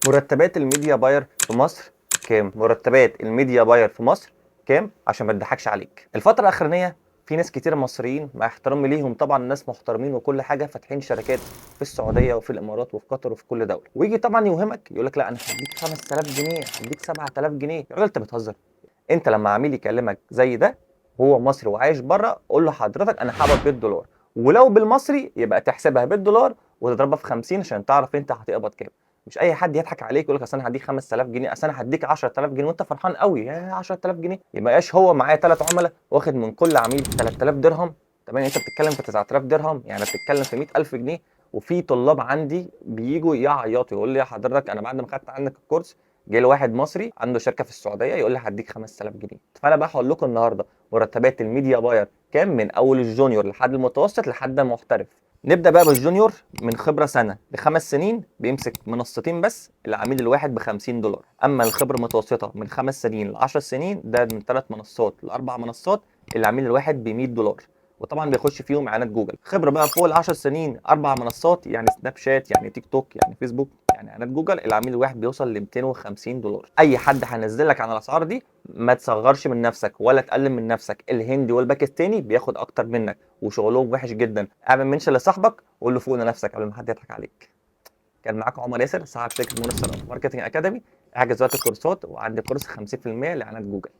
مرتبات ال media buyer في مصر كام؟ مرتبات ال media buyer في مصر كام؟ عشان ما تضحكش عليك. الفترة الاخرانية في ناس كتير مصريين، مع احترامي ليهم طبعا، ناس محترمين وكل حاجه، فاتحين شركات في السعودية وفي الامارات وفي قطر وفي كل دوله، ويجي طبعا يوهمك يقول لك لا انا هديك 5000 جنيه، هديك 7000 جنيه. يا راجل انت بتهزر. انت لما عميل يكلمك زي ده، هو مصري وعايش بره، قول له حضرتك انا هقبض بالدولار، ولو بالمصري يبقى تحسبها بالدولار وتضربها في 50 عشان تعرف انت هتقبض كام. مش اي حد يضحك عليك يقول لك اصل انا هديك 5000 جنيه، اصل انا هديك 10000 جنيه، وانت فرحان قوي يا 10000 جنيه. يبقاش هو معايا ثلاث عملاء واخد من كل عميل 3000 درهم، تمام؟ انت بتتكلم في 9000 درهم، يعني بتتكلم في 100000 جنيه. وفي طلاب عندي بييجوا يعيطوا، يقول لي يا حضرتك انا بعد ما خدت عندك الكورس جه لي واحد مصري عنده شركة في السعودية يقول لي هديك 5000 جنيه. فانا بقى هقول لكم النهارده مرتبات ال media buyer كام، من اول ال junior لحد المتوسط لحد المحترف. نبدا بقى بال junior، من خبره سنة ل5 سنين بيمسك منصتين بس، العميل الواحد ب 50 دولار. اما الخبرة المتوسطة من 5 سنين ل 10 سنين، ده من ثلاث منصات لاربع منصات، العميل الواحد ب 100 دولار، وطبعا بيخش فيهم اعلانات جوجل. خبره بقى فوق ال 10 سنين، اربع منصات، يعني سناب شات، يعني تيك توك، يعني فيسبوك، يعني اعلانات جوجل، العميل الواحد بيوصل ل 250 دولار. اي حد هينزل لك عن الاسعار دي ما تصغرش من نفسك ولا تقلل من نفسك. الهندي والباكستاني بياخد اكتر منك وشغلهم وحش جدا. اعمل mention لصاحبك وقول له فوق لنفسك قبل ما حد يضحك عليك. كان معاكم عمر ياسر صاحب شركة مونستر marketing academy. احجز وقت الكورسات، وعندي كورس 50% لاعلانات جوجل.